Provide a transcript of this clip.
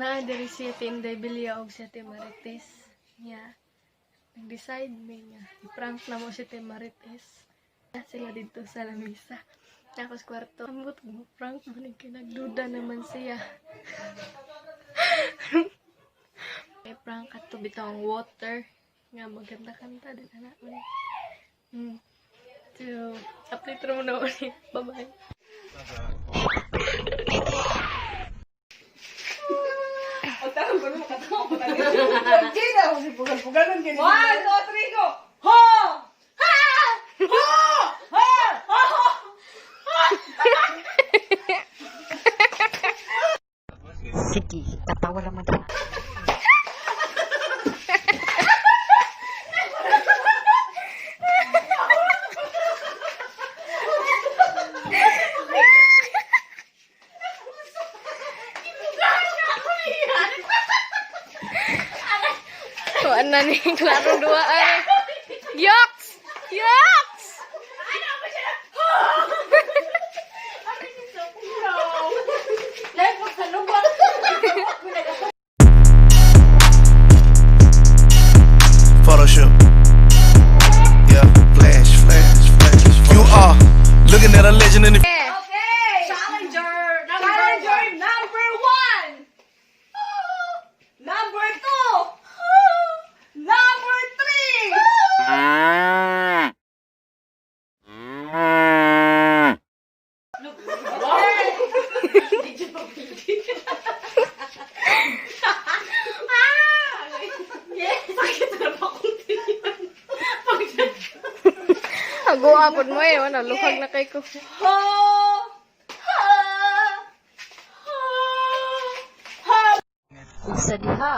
Naa diri si Tinday Bilya og si Ate Marites. Nya. Nag-decide mi nga i-prank na mo si Ate Marites. Sila dito sa lamisa. Tapos kwarto. Ambot mo prank mo ni kay nagduda naman siya. May prank ato bitaw ang water nga maganda kanta din ana. So, update ra mo na ulit. Bye-bye. One, two, three, go! Ho! Ha! Ho! Ha! Ho! Sige, tatawa lang man. Kuan na ni klaro dua ay. Yoks! Yoks! Photoshop. Yeah, flash, flash, flash. You are looking at a legend in the Okay! Challenger number one! Number two! Number three! Agoa pod mo eh, wala luhag na kay ko. Ho! Ha! Ha! Ha! Unsa diha?